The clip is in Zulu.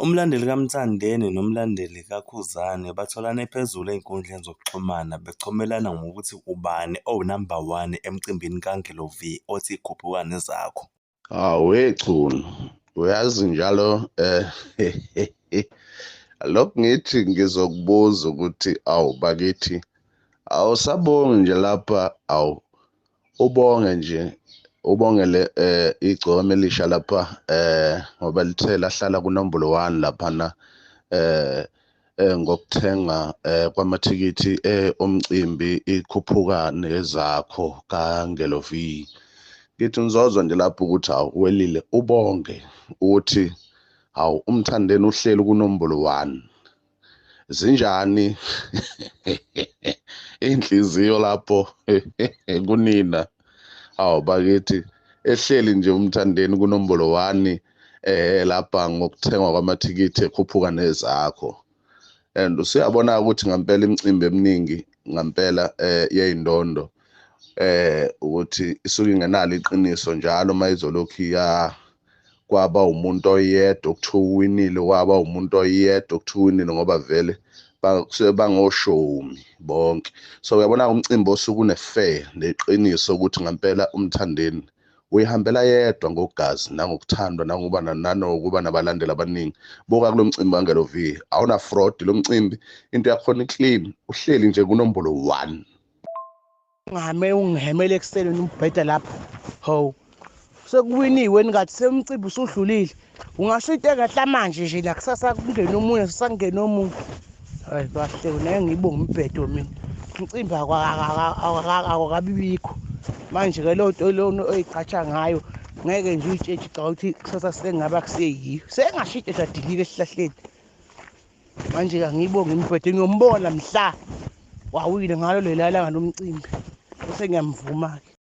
Umlandeli kaMthandeni nomlandeli kaKhuzani batholane phezulu ey'nkundleni zokuxhumana bechomelana ngokuthi ubani owu-number one emcimbini kaNgelo V othi khuphuka nezakho. Hawu Chunu, uyazi njalo lokhu ngithi ngizokubuza ukuthi awu bakithi awusabongi nje lapha, awu ubonge nje ubongele igcokama elisha lapha ngoba lithe lahlala kunombolo 1 laphana ngokuthenga kwamathikithi omcimbi ikhuphuka nezakho kaNgelo V. Ngithi ngizozwa nje lapho ukuthi awu welile ubonge ukuthi hawu uMthandeni uhleli kunombolo 1. Zinjani inhliziyo lapho kunina? Hawu bakithi, ehleli nje uMthandeni kunombolo 1 lapha ngokuthengwa kwamathikithi ekhuphuka nezakho. And usuyabona ukuthi ngampela imicimbi eminingi ngampela yeyindondo ukuthi isuke ingenalo iqiniso njalo mayizolokhu ya kwaba umuntu oyedwa okuthiwa uwinile, kwaba umuntu oyedwa okuthiwa uwinile, ngoba vele kusuke bangoshomi bonke. So uyabona umcimbi osuke une-fair neqiniso ukuthi ngampela uMthandeni uyihambela yedwa ngogazi nangokuthandwa nangokuba nanokuba nabalandeli abaningi. Buka kulo mcimbi kaNgelo V, awuna fraud lo mcimbi, into yakhona i-clean, uhleli nje kunombolo 1. Ungame ungihemele ekuseni umbheda lapho. Hawu, sekuwiniwe ningathi semcimbi usudlulile. Ungasho into engahle manje nje la kusasa kungena omunye, kusasa omunye. Hayi kahle, naye ngiyibonga umbhedo mina. Umcimbi akakabibikho. Manje-ke leyo nto lona oyigqatsha ngayo ngeke nje uyitshentshe, cha ukuthi kusasa sengaba kuseyiyo. Sengashintsha nje adilike esihlahleni. Manje-ke angiyibongi imibhedo, ngiyombona mhla wawile ngalo lela langa lomcimbi. Bese ngiyamvuma-ke.